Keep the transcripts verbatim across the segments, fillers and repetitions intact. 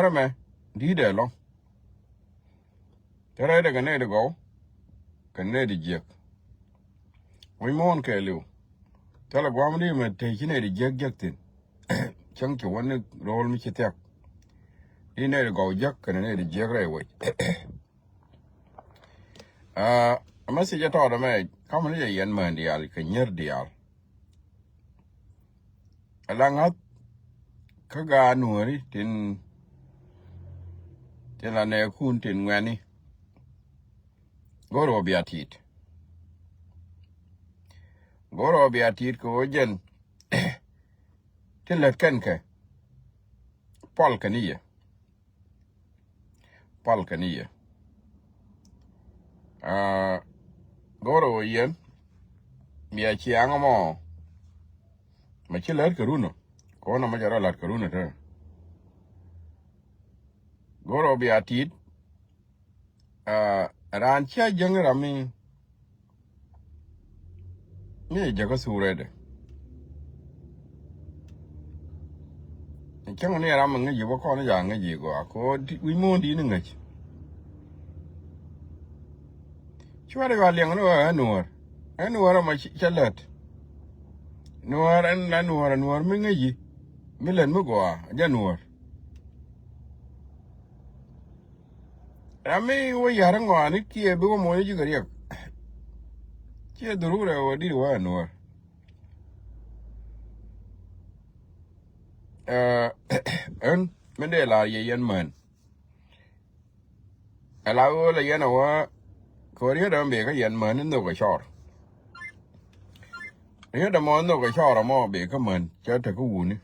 Ɛmɛ di̱i̱t ɛlɔ̱ŋ. Te rɛydɛ kɛ nɛy ti gɔw kɛ nɛy ti jiäk. Wi̱c muɔ̱ɔ̱n kɛɛliw. Thilɛ gua̱a̱m di mɛ te ci nɛy ti jiäk jiäk thi̱n. Cäŋ ci wä ni ro̱o̱l mi ci thia̱k. Di nɛy ti gɔw jiäk kɛnɛ nɛy ti jiäk rɛy wec. Aa, message ɛ tɔɔt ɛmɛ kamɛ ni jɛ yɛn mään diaal kɛ nyier diaal. Ala ŋa̱th kä gaat nuɔ̱ɔ̱ri tin, tin la nɛɛkun tin ŋuɛ̈ni. Go̱o̱r ɣöö bia ti̱i̱t. Go̱o̱r ɣöö bia ti̱i̱t kɛ ɣöö jɛn tin lät kɛn kɛ. Pal kɛ ni yɛ. Pal kɛ ni yɛ. Aa, go̱o̱r ɣöö yɛn bia ciaŋ ɛmɔ. Mɛ ci lät kɛ runɔ. Kɔn ɛmɔ cɛ rɔ la̱t kɛ runɔ te. Go̱o̱r ɣöö bia ti̱i̱t. Aa, raan cia jäŋ ram mi, mi jɛ jäkä thurɛdɛ. Cäŋ ni ram mi ŋäc ji̱ bä kɔn ja ŋäc ji̱ gɔaa kɛ ɣöö wi̱c muɔ̱ɔ̱n di̱t ni ŋäc. Cuarɛ yua liɛŋ ni ɣöö ɛ nuɔ̱ɔ̱r. Ɛ nuɔ̱ɔ̱r ɛmɔ cä lät. Nuɔ̱ɔ̱r ɛn la nuɔ̱ɔ̱r ɛ nuɔ̱ɔ̱r mi ŋäc ji̱. Mi lät mi gɔaa jɛ nuɔ̱ɔ̱r. Ram mi wä ya̱r ŋɔaani kiɛ bi wä moc ji̱ kɛ riɛk. Ciɛ dhuruk rɛ wä di̱t wä ɛ nuɔ̱ɔ̱r. Ɛ, ɛn mi dee la̱r yɛ yɛn män. Ɛ la ɣöö lɛ yɛn ɛ wä kɛ wä riet ɛmɔ bee kä yɛn män ni nhök ɛ cɔɔr. Riet ɛmɔ nhök ɛ cɔɔr ɛmɔ bee kä män cɛ te kä wuni.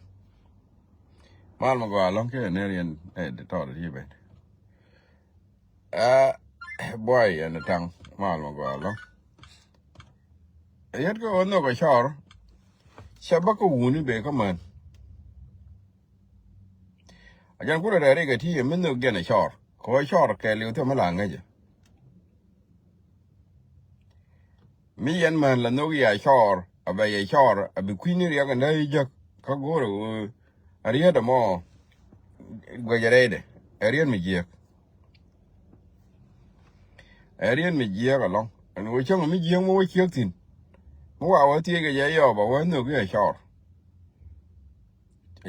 Mal mi gɔaa ɛlɔ̱ŋ kiɛ nɛr yɛn ɛ di tɔɔr ti ben. Ɛ buay yɛn taŋ mal mi gɔaa ɛlɔ̱ŋ. Riet kä ɣöö nhök ɛ cɔɔr cɛ bä kä wuni bee kä män. A jɛn kurɛ rɛɛ rik ɛ ti yɛ mi nhök jɛn ɛ cɔɔr kɛ ɣöö cɔɔr kɛɛliw thiɔm mi la ŋäcɛ. Mi yɛn män la nhök yɛ cɔɔr a bɛ yɛ cɔɔr a bi kui̱ni riɛk ɛn dee jäk kä go̱o̱rɛ ɣöö a riet ɛmɔ guɛcɛ rɛydɛ ɛ riet mi jiääk. Ɛ riet mi jiääk ɛlɔ̱ŋ ɛn ɣöö cäŋ mi jiääk mi wä ciek thi̱n. Mi wa wä thiec kɛ jɛ yɔɔp a wä nhök yɛ cɔɔr.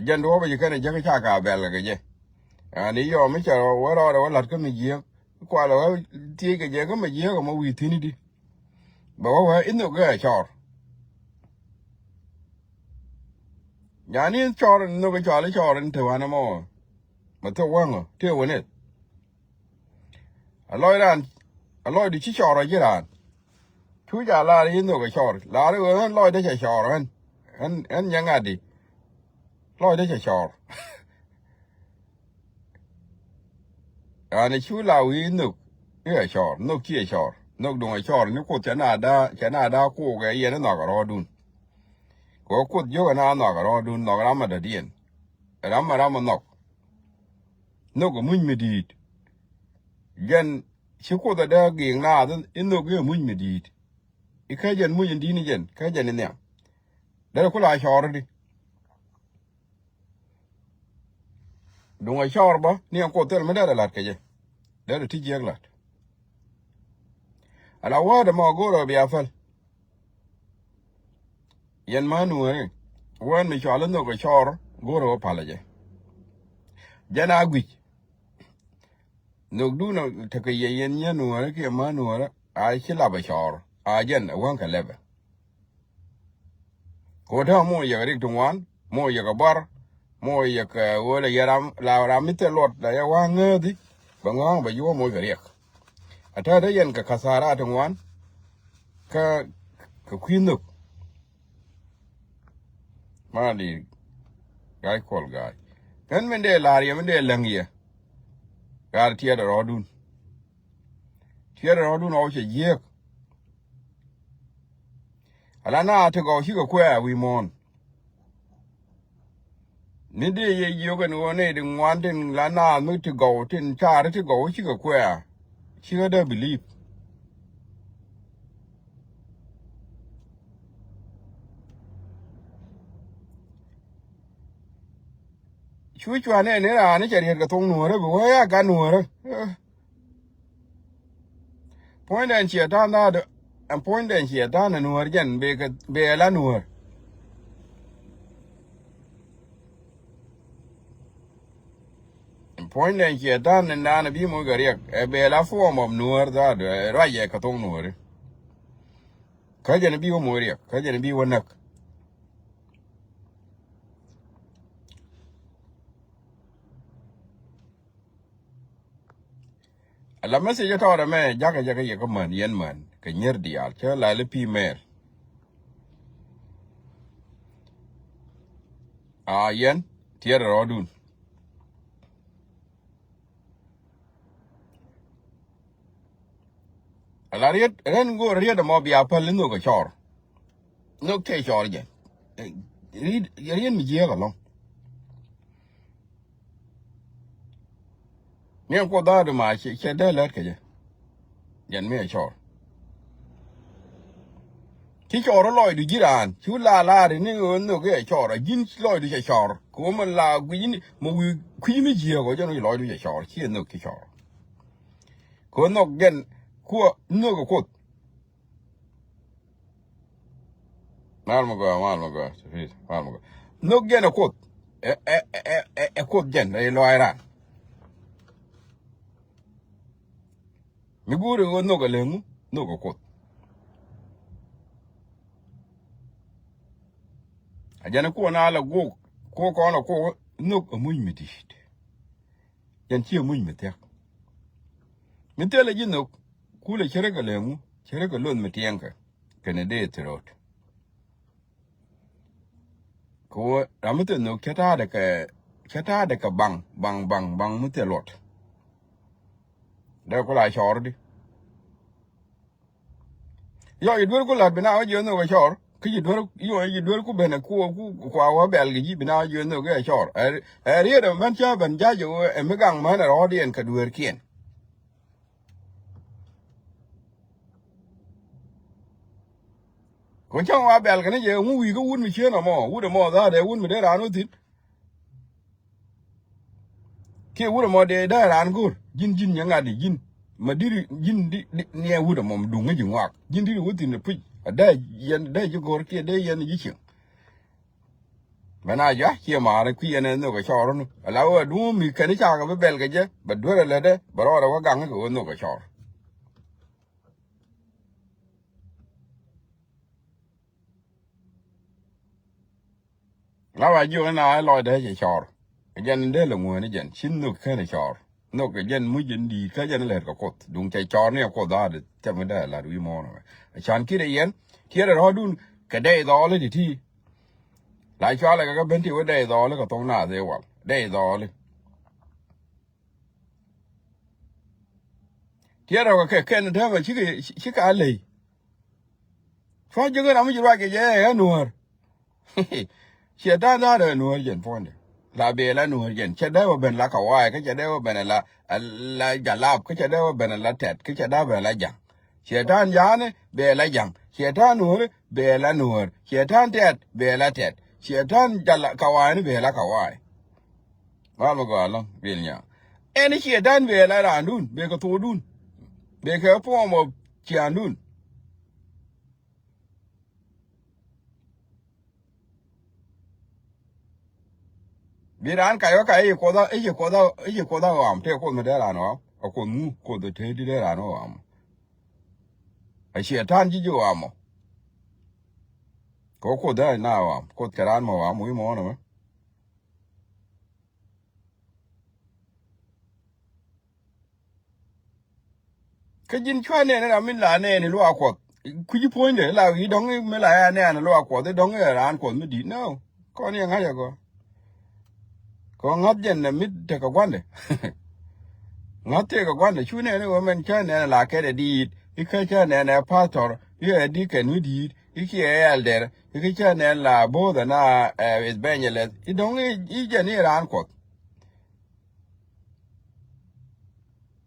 Jɛn duɔ̱ɔ̱p a ci kɛn a jäk ca ka bɛl kɛ jɛ. Ani yɔɔp mi cɛ wä rɔɔdɛ wä la̱t kä mi jiääk. Kualɛ wä thiec kɛ jɛ kä mi jiääk ɛmɔ wi̱i̱ thi̱n i̱di. Bɛ wä wä inhök kɛ cɔɔr. Nyani cɔɔr inhök kɛ cɔɔl i̱ cɔɔr in te wanɛ mɔ. Mɛ thok wäŋä tëë wä neth. A lɔc raan a lɔcdu ci cɔɔr ɔ ji̱ raan. Cu ca lar inhök kɛ cɔɔr lar i̱ ɣän lɔcdä cɛ cɔɔr ɣän. Ɣän nyɛ ŋa̱tdi. Lɔcdä cɛ cɔɔr. Raan ɛ cu la wi̱i̱ nhök i̱ ɛ cɔɔr nhök ci ɛ cɔɔr nhök duŋ ɛ cɔɔr ni kuoth cɛ na daa cɛ na daa kuukɛ yɛn i̱ nhɔak ɛ rɔɔdun. Kɛ ɣöö kuoth jiök ɛ na nhɔak ɛ rɔɔdun nhɔk ram ɛ dɔ̱diɛn. Ram ɛ ram ɛ nhɔk. Nhök ɛ muc mi di̱i̱t. Jɛn ci kuoth ɛ dee gi̱i̱k naath i̱ nhök i̱ ɛ muc mi di̱i̱t. I̱ kä jɛn muc in di̱i̱t ni jɛn kä jɛn i̱ nhiam. Derɛ ku la cɔɔr i̱di. Duŋ a cɔɔr bä ni ɛn kuoth thil mi derɛ la̱t kɛ jɛ. Derɛ ti jiɛk la̱t. Ala wäär dɛ mɔ go̱o̱rɛ bia päl. Yɛn ma nuɔ̱ɔ̱ri wään mi cɔal i̱ nhök a cɔɔr go̱o̱rɛ wä palä jɛ. Jɛn a guic. Nhökdun a tekɛ yɛ yɛn nyɛ nuɔ̱ɔ̱ri kiɛ ma nuɔ̱ɔ̱ri a ci lap a cɔɔr a jɛn a wäŋ kɛ lɛpɛ. Kɛ ɣöö te moc yɛ kɛ rik ti ŋuan moc yɛ kɛ bɔr moc yɛ kɛ ɣöö lɛ yɛ ram la ram mi thil luɔt la yɛ wa̱a̱ ŋääthi. Bɛ ŋɔ̱a̱ŋ bɛ ji̱ wä moc kɛ riɛk. A tɛ̈tɛ yɛn kɛ kathara ti ŋuan. Kä kɛ kui̱ nhök. Mali ga̱a̱c kuɔl ga̱a̱c kɛn min dee la̱r yɛ min dee läŋ yɛ. Ga̱a̱r tiɛɛt ɛ rɔɔdun. Tiɛɛt ɛ rɔɔdun ɣɔw cɛ jiääk. Ala na ti gɔw cikɛ kuɛ̈ɛ̈ wi̱i̱ muɔ̱ɔ̱n. Ni dee yɛ jiök ɛn ɣöö nɛy ti ŋuan tin la naath mi ti gɔw tin caari ti gɔw cikɛ kuɛ̈ɛ̈. Cikɛ dee bilip. Cu cuanɛ ni raan ni cɛ riet kɛ thoŋ nuɔrä bi wä ya gat nuɔrä. Puɔ̱nydɛn ciɛ ta̱a̱n da̱a̱dä. Ɛn puɔ̱nydɛn ciɛ ta̱a̱n ɛ nuɔr jɛn bee la nuɔr. Puɔ̱nydɛn ciɛ ta̱a̱n ni naan bi moc kɛ riɛk ɛ bee la form of nuɔr da̱a̱dä ɛ ruacɛ kɛ thoŋ nuɔri. Kä jɛn bi wä moc riɛk kä jɛn bi wä näk. Ala message tɔɔrɛ mɛ jakä jakä yɛ kä män yɛn män kɛ nyier diaal cä la li pi mɛɛr. A yɛn tiɛɛr rɔɔdun. Ala riet ren go̱o̱r riet ɛmɔ bia päl ni nhök ɛ cɔɔr. Nhök tëë cɔɔr jɛ. Riet mi jiääk ɛlɔ̱ŋ. Ni ɛn kuoth dhaadu ma cɛ dee lät kɛ jɛ. Jɛn mi ɛ cɔɔr. Ci cɔɔr lɔcdu ji̱ raan cu la laari ni ɣöö nhök i̱ ɛ cɔɔr a ji̱n lɔcdu cɛ cɔɔr kɛ ɣöö mɛ la gui̱cni mɛ wi̱i̱ kui̱ mi jiääk ɣöö jɛn wi̱c lɔcdu cɛ cɔɔr ci ɛ nhök ci cɔɔr. Kɛ ɣöö nhök jɛn kuɔ nhök ɛ kuoth. Mal mi gɔaa, mal mi gɔaa, mal mi gɔaa. Nhök jɛn ɛ kuoth. Ɛ, ɛ, ɛ, ɛ, ɛ kuoth jɛn, ɛ lɔaac ran. Mi guuri ɣöö nhök ɛ leŋu, nhök ɛ kuoth. A jɛn ɛ kuɔn a la guuk, kuɔk kɔn ɛ kuɔk, nhök ɛ muc mi di̱i̱t. Jɛn ciɛ muc mi thia̱k. Mi thilɛ ji̱ nhök, kulɛ cärä kɛ leŋu, cärä kɛ loth mi tiɛŋkɛ, kɛnɛ dee thirot. Kɛ ɣöö ram mi thil nhök cä ta̱a̱dɛ kɛ, cä ta̱a̱dɛ kɛ baŋ, baŋ, baŋ, baŋ mi thil luɔt. Dee ku la cɔɔr di. Yɔ, ci duer ku la̱t bi na wä jiɛ nhök ɛ cɔɔr. Kä ci duer, yɔ, ci duer ku ben ɛ ku, ku, ku kua wä bɛl kɛ ji̱ bi na wä jiɛ nhök ɛ cɔɔr. Ɛ, ɛ riet ɛ män cä ben ja̱c ɛ ɣöö ɛ mi gaŋ män ɛ rɔɔdiɛn kɛ dueerkiɛn. Kɛ cäŋ wa bɛl kɛ ni jɛ ŋu wi̱i̱ kä wut mi cieen ɔmɔ, wut ɛmɔ dha̱a̱dɛ wut mi dee raan wä thi̱n. Kiɛ wut ɛmɔ dee dee raan go̱o̱r ji̱n ji̱n nyɛ ŋa̱t i̱ ji̱n. Ma diri ji̱n di, di niɛ wut ɛmɔ duŋ ŋäc i̱ ŋuak ji̱n diri wä thi̱n i̱ puc a dee yɛn dee ji̱ go̱o̱r kiɛ dee yɛn ji̱ cieŋ. Mɛn a jɔa ciɛ maarä kui̱ ɛn ɛ nhök ɛ cɔɔr ɔni ala ɣöö aduŋ mi kɛn i̱ cakɛ bi bɛl kɛ jɛ bɛ duer ɛ lätdɛ bɛ rɔɔdɛ wä gaŋ kɛ ɣöö nhök ɛ cɔɔr. La wa jiök ɛn a ɛ lɔcdɛ cɛ cɔɔr. Ɛ jɛn in dee lɛ ŋuäni jɛn ci nhök kɛn ɛ cɔɔr. Nhök ɛ jɛn muc in di̱i̱t kä jɛn in lɛt kɛ kuoth duŋ cɛ cɔɔr ni ɛ kuoth dhaat. Cɛ mi dee lat wi̱i̱ muɔ̱ɔ̱n ɛ can ki̱t ɛ yɛn tiɛɛr ɛ rɔ̱dun. Kɛ dɛy dhɔɔli ti ti la cualɛ kɛ kɛ ben ti wä dɛy dhɔɔli kɛ thoŋ naath ëë wal dɛy dhɔɔli. Tiɛɛr ɛ kɛ kɛn täämɛ cikɛ cikɛ a ley. Cua ji̱ kä ram mi ci ruac kɛ jɛ ɛ nuäär. Ciɛ da̱a̱n da̱a̱n ɛ nuäär jɛn puɔ̱nydɛ. La bee la nuäär jɛn cɛ dee wä ben la kawaay kä cɛ dee wä ben la la jalap kä cɛ dee wä ben la tɛt kä cɛ dee ben la jaŋ. Ciɛ da̱a̱n ja̱a̱ni bee la jaŋ ciɛ da̱a̱n nuääri bee la nuäär ciɛ da̱a̱n tɛt bee la tɛt ciɛ da̱a̱n jala kawaayni bee la kawaay. Mal mi gɔaa lɔ̱ŋ bil nya ɛn ciɛ da̱a̱n bee la raandun bee kɛ thokdun. Bee kɛ puɔm ɔ ciaandun. Bi raan kac wä kac i̱ ci kuoth a i̱ ci kuoth a i̱ ci kuoth a ɣɔam tëë kuoth mi dee raan ɣɔam a kuoth ŋu kuoth te di dee raan ɣɔam. A ciɛ ta̱a̱n ji̱ ji̱ ɣɔam ɔ. Kɛ wä kuoth dee na ɣɔam kuoth kɛ raan mɔ ɣɔam wi̱i̱ mɔ ɣɔn ɛmɛ. Kä ji̱n cua nɛɛni ram mi la nɛɛni luaak kuɔth. Kui̱ci puɔ̱nydɛ la i̱ dɔ̱ŋ mi la ya nɛɛni luaak kuɔth i̱ dɔ̱ŋ i̱ raan kuɔth mi di̱i̱t nä. Kɔn i̱ ŋa̱c agɔ. Kɛ ŋa̱th jɛn nɛ mi tekɛ gua̱ndɛ. Ŋa̱th tekɛ gua̱ndɛ cu nɛɛni ɣöö mɛn cä nɛɛni la kɛt ɛ di̱i̱t i̱ kä cä nɛɛni ɛ pastor i̱ ɛ di̱kɛn mi di̱i̱t i̱ kiɛ ɛ ɛldɛr i̱ kä cä nɛɛni la bo̱o̱th ɛna ɛ evangelist i̱ dɔ̱ŋ i̱ jɛn i̱ raan kuɔth.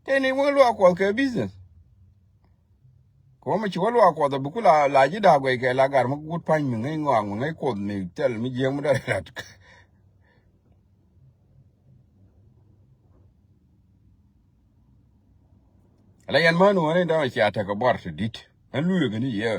Tëë ni wä luaak kuɔth kɛ business. Kɛ wä mi ci wä luaak kuɔth a bi ku la la ji̱ da̱a̱k guɛc kɛ la gar mi gut pa̱ny mi ŋäc ŋɔak mi ŋäc kuoth mi thil mi jiääk mi dɔ̱ lat. Ala yɛn män wä ni dɔ̱ŋ cia tekɛ buar ti di̱t. Ɛn luiɛ kɛ ni yɛ.